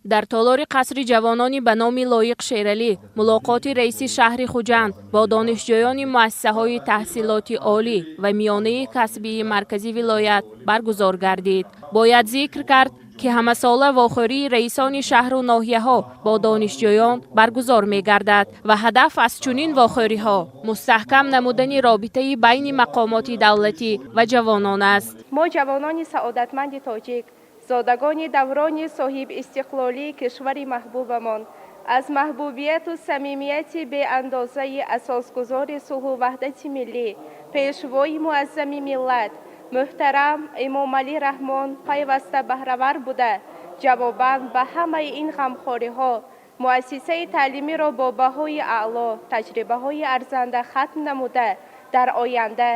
Дар толори қасри ҷавонони ба номи Лоиқ Шералӣ мулоқоти раиси шаҳри Хуҷанд бо донишҷӯёни муассисаҳои таҳсилоти олӣ ва миёнаи касбии маркази вилоят баргузор гардид. Бояд зикр кард, ки ҳамасола вохӯрии раисони шаҳру ноҳияҳо бо донишҷӯён баргузор мегардад ва ҳадаф аз чунин вохӯриҳо мустаҳкам намудани робитаи байни мақомоти давлатӣ ва ҷавонон аст. Мо, ҷавонони саодатманди тоҷик, зодагони даврони соҳибистиқлолии кишвари маҳбубамон, аз маҳбубияту самимияти беандозаи асосгузори сулҳу ваҳдати миллӣ, Пешвои муаззами миллат, муҳтарам Эмомалӣ Раҳмон пайваста баҳравар буда, ҷавобан ба ҳамаи ин ғамхориҳо муассисаи таълимиро бо баҳои аъло, таҷрибаҳои арзанда хатм намуда, дар оянда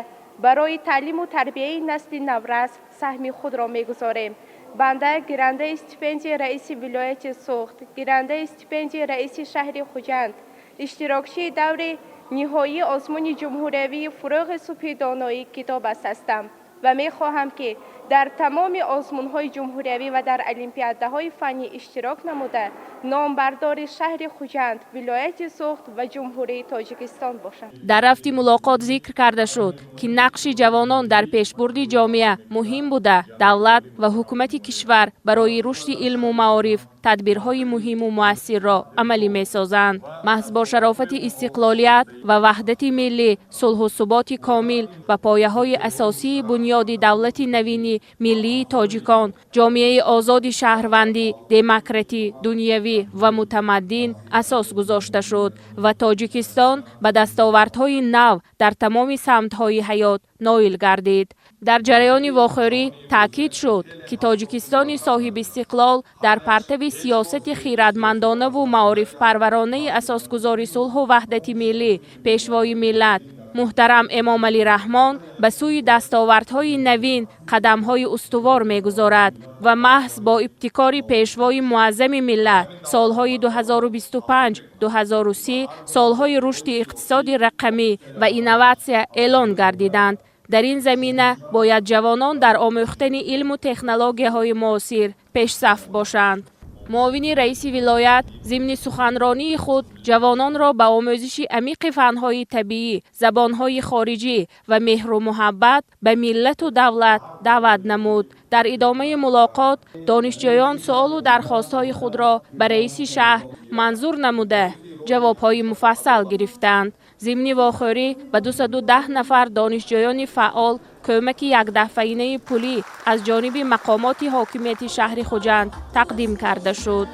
барои таълиму тарбияи насли наврас саҳми худро мегузорем. Банда гирандаи стипендияи раиси вилояти Суғд, гирандаи стипендияи раиси шаҳри Хуҷанд, иштирокчии даври ниҳоии озмуни ҷумҳуриявии «Фурӯғи субҳи доноӣ китоб аст» ҳастам ва мехоҳам, ки дар тамоми озмунҳои ҷумҳуриявӣ ва дар олимпиадаҳои фаннӣ иштирок намуда, номбардори шаҳри Хуҷанд, вилояти Суғд ва Ҷумҳурии Тоҷикистон бошам. Дар рафти мулоқот зикр карда шуд, ки нақши ҷавонон дар пешбурди ҷомеа муҳим буда, давлат ва ҳукумати кишвар барои рушди илму маориф тадбирҳои муҳиму муассирро амалӣ месозанд. Маҳз бо шарофати истиқлолият ва ваҳдати миллӣ, сулҳу суботи комил ва пояҳои асосии бунёди давлати навини миллии тоҷикон, ҷомеаи озоди шаҳрвандӣ, демократӣ, дунявӣ ва мутамаддин асос гузошта шуд ва Тоҷикистон ба дастовардҳои нав дар тамоми самтҳои ҳаёт ноил гардид. Дар ҷараёни вохӯрӣ таъкид шуд, ки Тоҷикистони соҳибистиқлол дар партави сиёсати хиратмандонаву маорифпарваронаи асосгузори сулҳу ваҳдати миллӣ, Пешвои миллат, муҳтарам Эмомалӣ Раҳмон ба сӯи дастовардҳои навин қадамҳои устувор мегузорад ва маҳз бо ибтикори Пешвои муаззами миллат солҳои 2025-2030 солҳои рушди иқтисоди рақамӣ ва инноватсия эълон гардиданд. Дар ин замина бояд ҷавонон дар омӯхтани илму технологияҳои муосир пешсаф бошанд. Муовини раиси вилоят зимни суханронии худ ҷавононро ба омӯзиши амиқи фанҳои табиӣ, забонҳои хориҷӣ ва меҳру муҳаббат ба миллату давлат даъват намуд. Дар идомаи мулоқот донишҷӯён суолу дархостҳои худро ба раиси шаҳр манзур намуда, ҷавобҳои муфассал гирифтанд. Зимни вохӯрӣ ба 210 нафар донишҷӯёни фаъол кӯмаки якдафъаинаи пулӣ аз ҷониби мақомоти ҳокимияти шаҳри Хуҷанд тақдим карда шуд.